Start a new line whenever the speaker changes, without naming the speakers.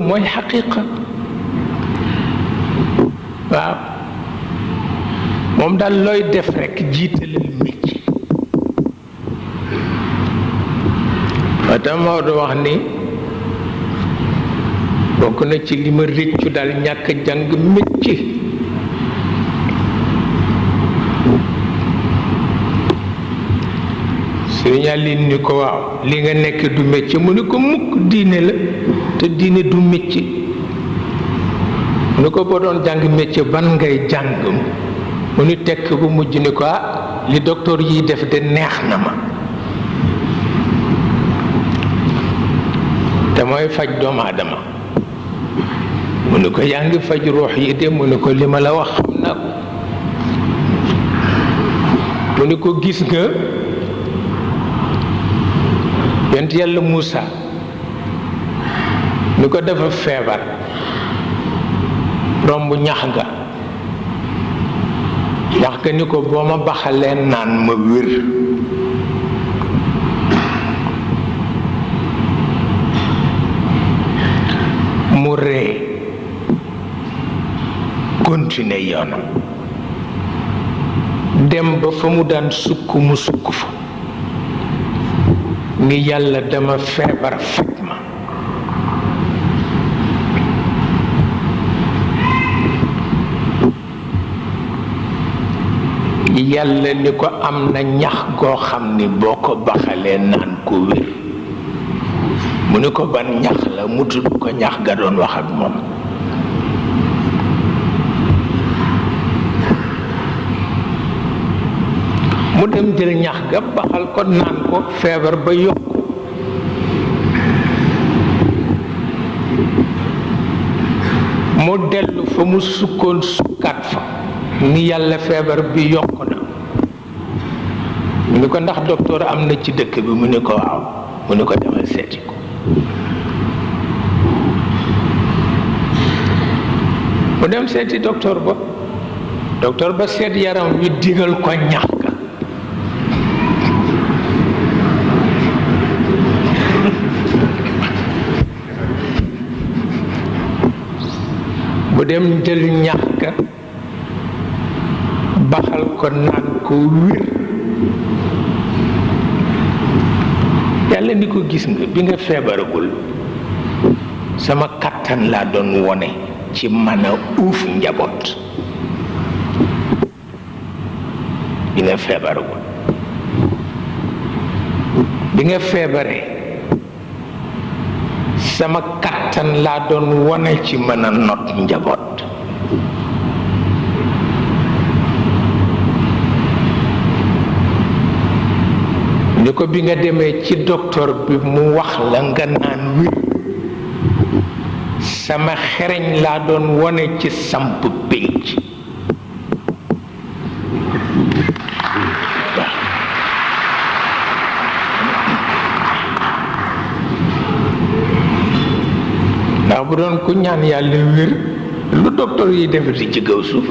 mooy xaqiqa. waaw moom daal looy def rekk jiitalal métier. ba tax Maodo wax ni bokk na ci li ma rëccu daal ñàkk jàng métier. Sëriñ Aline ni ko waaw li nga nekk du métier mu ni ko mukk diine la te diine du métier. mu ni ko boo doon jàng métier ban ngay jàng mu ni tekk bu mujj ni ko li docteur yiy def de neex na ma te mooy faj doomu aadama. mu ni ko yaa ngi faj ruux yi de mu ni ko li ma la wax xam naa ko. mu ni ko gis nga yonent yàlla Muusa ni ko dafa feebar romb ñax ga ni ko boo ma baxalee naan ma wér. mu ree continuer yoonam dem ba fa mu daan sukk mu sukk fa ni yàlla dama feebar faj ma. yàlla ni ko am na ñax goo xam ni boo ko baxalee naan ko wér. mu ni ko ban ñax la mu tudd ko ñax ga doon wax ak moom. mu dem jël ñax ga baxal ko naan ko feebar ba yokku. mu dellu fa mu sukkoon sukkaat fa ni yàlla feebar bi yokku na. mu ni ko ndax docteur am na ci dëkk bi mu ni ko waaw mu ni ko demal seeti ko. mu dem seeti docteur ba seet yaram wi digal ko ñax ga. mu dem jël ñax ga baxal ko naan ko wér. yàlla ni ko gis nga bi nga feebaragul sama kattan laa doon wone ci mën a uuf njaboot. bi nga feebaragul bi nga feebaree sama kattan laa doon wone ci mën a not njaboot. ni ko bi nga demee ci docteur bi mu wax la nga naan wér sama xereñ laa doon wone ci samp pénc. ndax bu doon ku ñaan yàlla wér lu docteur yi defati ci kaw suuf